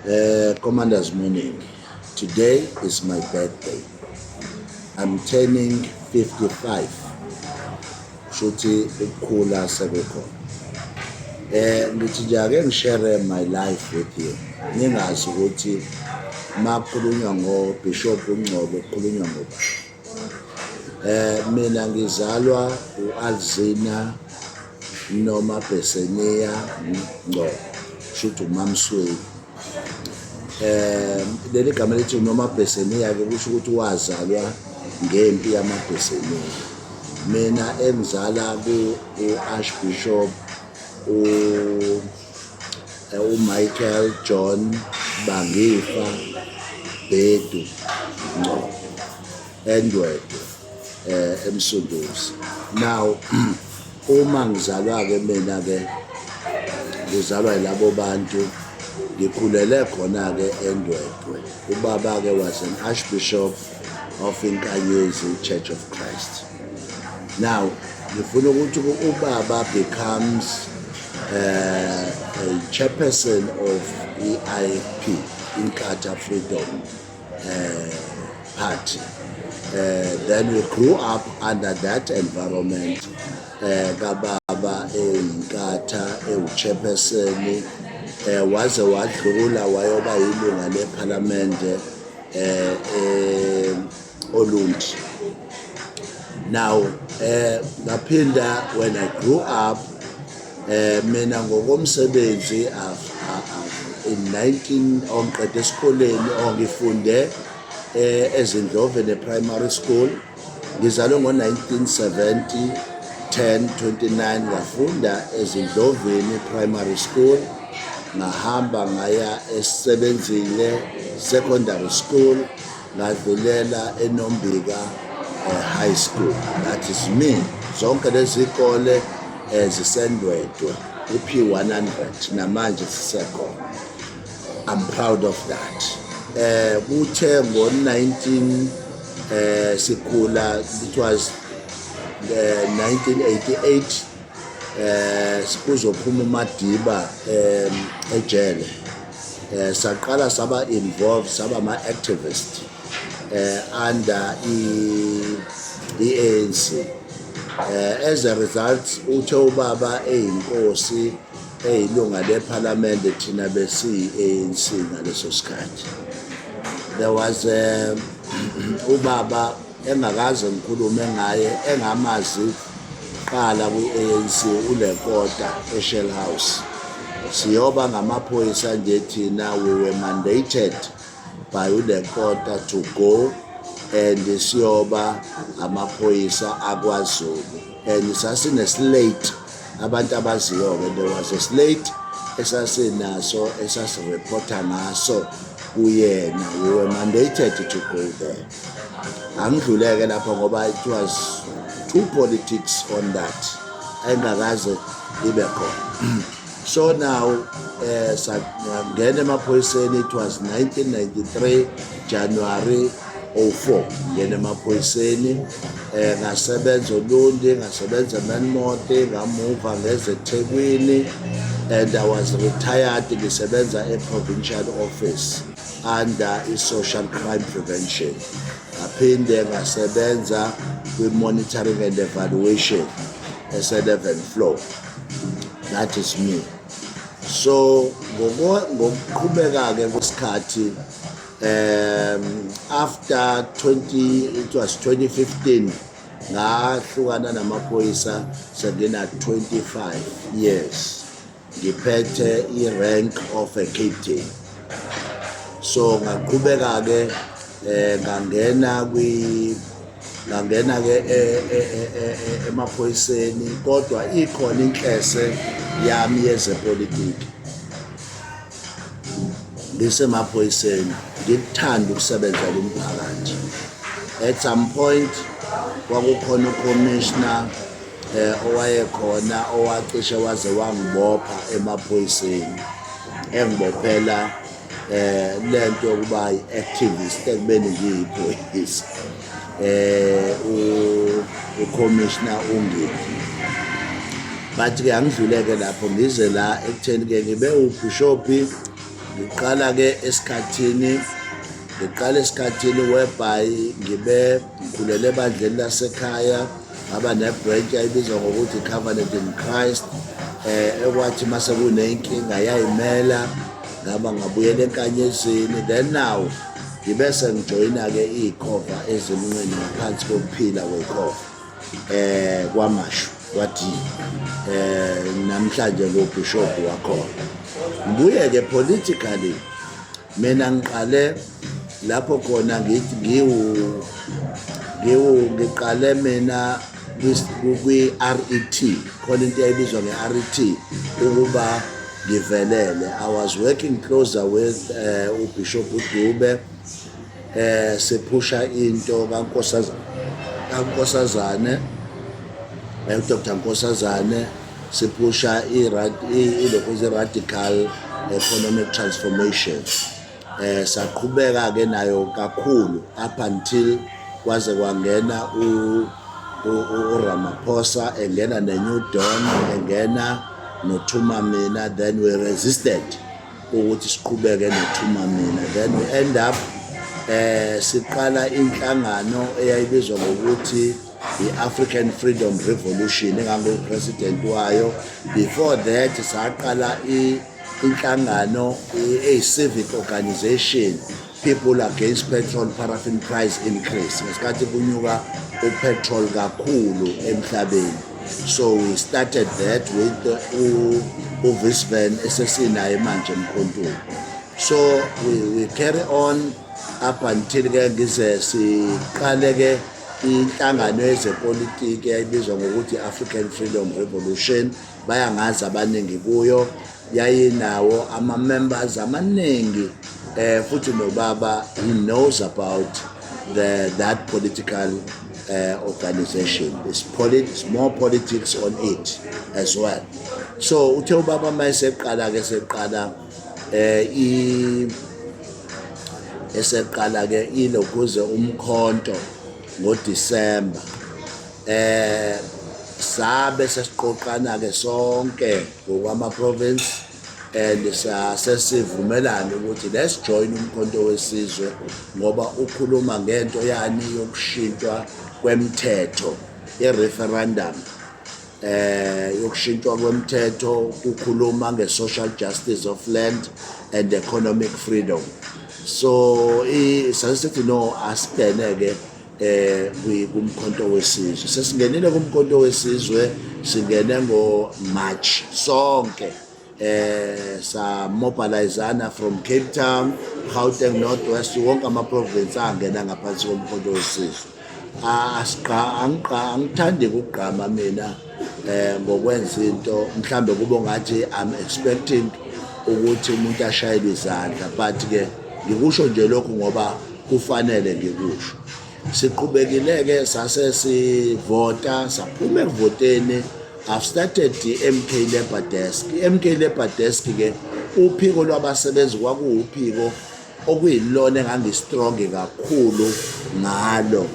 Commanders morning. Today is my birthday. I'm turning 55. Shuthi ukukhula sekukhona. Ngithi nje ake ngishare my life with you. Ningazi ukuthi makukhulunywa ngoBishop uNgcobo kukhulunywa ngobani. Mina ngizalwa uAlzina noma Bheseniya Ngcobo. Shuthi uMamsweli. Leli gama elithi noma Bheseniya ke kusho ukuthi wazalwa ngempi yamaBheseniya. Mina engizala ku Archbishop u uMichael John Bangifa Bhedu Ngcobo eNdwedwe, eMsunduzi. Now uma ngizalwa ke mina ke ngizalwa yilabo bantu, ngikhulele khona ke eNdwedwe. Ubaba ke was an archbishop of Inkanyezi Church of Christ. Now ngifuna ukuthi ubaba becomes a chairperson of i-IFP, Inkatha Freedom Party. Then we grew up under that environment kababa eyinkatha, ewu-chairperson, waze wadlula wayoba yilunga lephalamende Olundi. Now ngaphinda when I grew up, mina ngokomsebenzi in 19 ongiqede esikoleni, ongifunde eZindloveni Primary School. Ngizalwe ngo-1970 10 29. Ngafunda eZindloveni Primary School, ngahamba ngaya eSebenzile Secondary School, ngadlulela eNombika High School. That is me. Zonke lezi zikole ziseNdwedwe, u-P100, namanje sisekhona. I'm proud of that. Kuthe ngo-19 sikhula, it was 1988, kuzophuma uMadiba ejele, saqala saba involved, saba ama activist under i-ANC. As a result, uthe ubaba eyinkosi, eyilunga lephalamende, thina besiyi-ANC ngaleso sikhathi. There was ubaba engakaze ngikhulume ngaye, engamazi qala kwi-ANC, uLekota eShell House. Siyoba ngamaphoyisa nje thina, we were mandated by uLekota to go and siyoba amaphoyisa akwaZulu, and sasine-slate. Abantu abaziyo-ke, there was a slate esasinaso esasireporta ngaso kuyena. We were mandated to go there. Angidluleke lapho ngoba it was too politics on that, engakaze ibe khona. So now sangena emaphoyiseni. It was 1993 January 04 ngena emaphoyiseni. Ngasebenza Olundi, ngasebenza eMelmoth, ngamuva ngeze eThekwini, and I was retired ngisebenza e-provincial office under i-social crime prevention. Ngaphinde ngasebenza kwi-monitoring and evaluation ese-11 floor. That is me. So ngokuqhubeka-ke kwesikhathi, after 20, it was 2015, ngahlukana namaphoyisa sengina 25 years, ngiphethe i-rank of a captain. So ngaqhubeka ke, ngangena kwi ngangena ke emaphoyiseni, kodwa ikhona inhlese yami yezepolitiki. Ngisemaphoyiseni ngikuthanda ukusebenzela umphakathi. At some point kwakukhona ucommissioner owayekhona owacishe waze wangibopha emaphoyiseni, engibophela lento yokuba i-activist ekubeni ngiyiphoyisa, ucommissioner uNgidi. But ke angidluleke lapho, ngize la ekutheni ke ngibe ubishop. Ngiqala ke esikhathini, ngiqala esikhathini whereby ngibe ngikhulele ebandleni lasekhaya, ngaba ne-branch yayibizwa ngokuthi Covenant in Christ, ekwathi mase kuneyinkinga yayimela, ngaba ngabuyela enkanyezini. Then now ngibe sengijoyina ke ikhova ezimnqini ngaphansi kokuphila kwekhova kwaMashu kwaD, namhlanje ngubishop wakhona. Ngibuye ke politically, mina ngiqale lapho khona ngithi ngiwu ngiqale mina kwi-RET, khona into eyayibizwa nge-RET, ukuba ngivelele. I was working closer with uBishop uDube, siphusha into kaNkosazane, uDr Nkosazane, siphusha ilokhu radical economic transformation. Saqhubeka ke nayo kakhulu up until kwaze kwangena uRamaphosa, engena ne-New Dawn, engena noThuma Mina. Then we resisted ukuthi siqhubeke noThuma Mina. Then we end up siqala inhlangano eyayibizwa ngokuthi i-African Freedom Revolution, engangu-president wayo. Before that saqala inhlangano eyi-civic organization, People Against Petrol Paraffin Price Increase, ngesikhathi kunyuka upetrol kakhulu emhlabeni. So we started that with uVisven esesinaye manje emkhontweni. So we carry on up until ke ngize siqale ke inhlangano yezepolitiki eyayibizwa ngokuthi African Freedom Revolution. Bayangazi abaningi kuyo, yayinawo ama-members amaningi, futhi nobaba, he knows about the that political organization. It's more politics on it as well. So uthe ubaba mayeseqala ke, seqala i eseqala ke ilokuze umkhonto ngoDisemba, sabe sesiqoqana ke sonke ngokwama province and sasesivumelana ukuthi let's join umkhonto wesizwe, ngoba ukhuluma ngento yani yokushintshwa kwemithetho, i-referendum yokushintshwa kwemithetho, kukhuluma nge-social justice of land and economic freedom. So sasithi no, asingene ke kumkhonto wesizwe. Sesingenile kumkhonto wesizwe, singene ngo March sonke, sa mobilizana from Cape Town, Gauteng, North West, wonke ama province angena ngaphansi komkhonto wesizwe. Asiqa angiqa angithandi ukugqama mina ngokwenza into mhlambe kube ngathi I'm expecting ukuthi umuntu ashayelwe izandla, but ke ngikusho nje lokhu ngoba kufanele ngikusho. Siqhubekile ke, sase sivota, saphuma ekuvoteni. I've started the MK Labor Desk. I-MK Labor Desk ke, uphiko lwabasebenzi, kwakuwuphiko okuyilona engangistrong kakhulu ngalo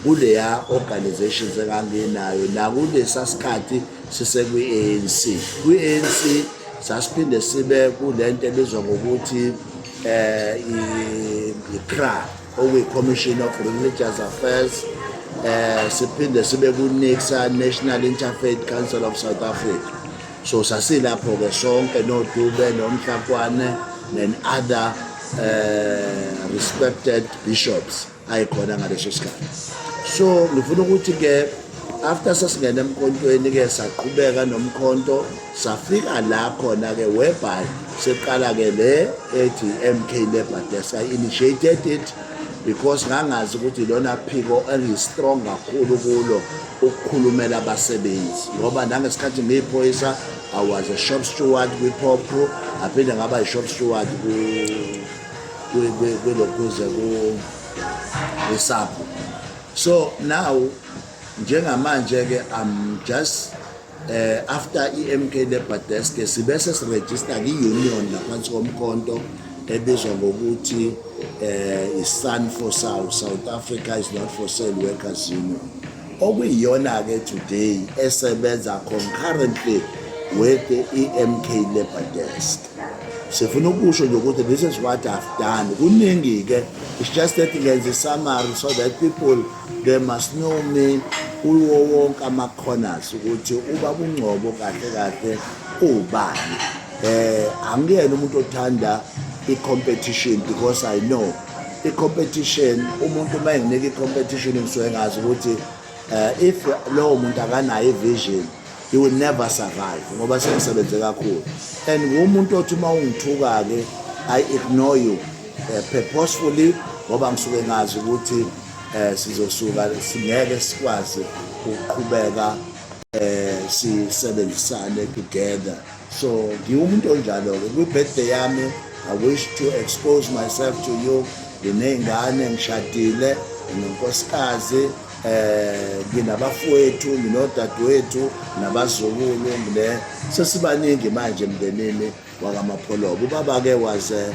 kuleya organizations enganginayo nakulesa sikhathi sisekwi-ANC. Kwi-ANC sasiphinde sibe kulento ebizwa ngokuthi i-CRA, okuyi-Commission of Religious Affairs, siphinde sibe ku-NICSA, National Interfaith Council of South Africa. So sasilapho ke sonke noDube noMhlakwane and other respected bishops ayikhona ngaleso sikhathi. So ngifuna ukuthi ke after sesingena emkhontweni ke, saqhubeka nomkhonto, safika la khona ke whereby siqala ke le ethi MK Labor Desk. I initiated it because ngangazi ukuthi lona phiko engistrong kakhulu kulo ukukhulumela abasebenzi, ngoba nangesikhathi ngiyiphoyisa I was a shop steward kwi-POPCRU, aphinde ngaba i-shop steward kwilokhuze ku-SAPU. So now njengamanje ke I'm just after i-MK Labor Desk sibe sesiregister ki-union ngaphansi komkhonto ebizwa ngokuthi i-SANFOSAU, South Africa Is Not For Sale Workers Union, okuyiyona ke today esebenza concurrently with the i-MK Labor Desk. Sifuna ukusho nje ukuthi this is what I've done. Kuningi-ke, it's just that ngenza i-summary so that people, they must know me kuwo wonke ama-corners, ukuthi ubaba uNgcobo kahle kahle ubani. Angiyena umuntu othanda i-competition, because I know i-competition, umuntu uma enginika i-competition, ngisuke ngazi ukuthi if lowo muntu akanayo i-vision, he will never survive, ngoba sengisebenze kakhulu. And ngumuntu othi uma ungithuka-ke, I ignore you purposefully, ngoba ngisuke ngazi ukuthi sizosuka singeke sikwazi ukuqhubeka sisebenzisane together. So ngiwumuntu onjalo-ke. Kwi-birthday yami, I wish to expose myself to you. Nginey'ngane, ngishadile, nginonkosikazi, nginabafowethu, nginodadewethu, nabazukulu, ngine sesibaningi manje emndenini wakaMapholoba. Ubaba-ke was a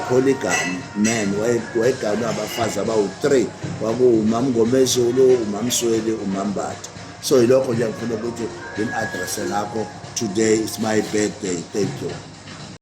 polygamy man, wayeganwe abafazi abawu-3, kwakuwumamngomezulu, umamsweli, umambatha. So yilokho nje ngifuna ukuthi ngini-addresse ngakho. Today is my birthday. Thank you.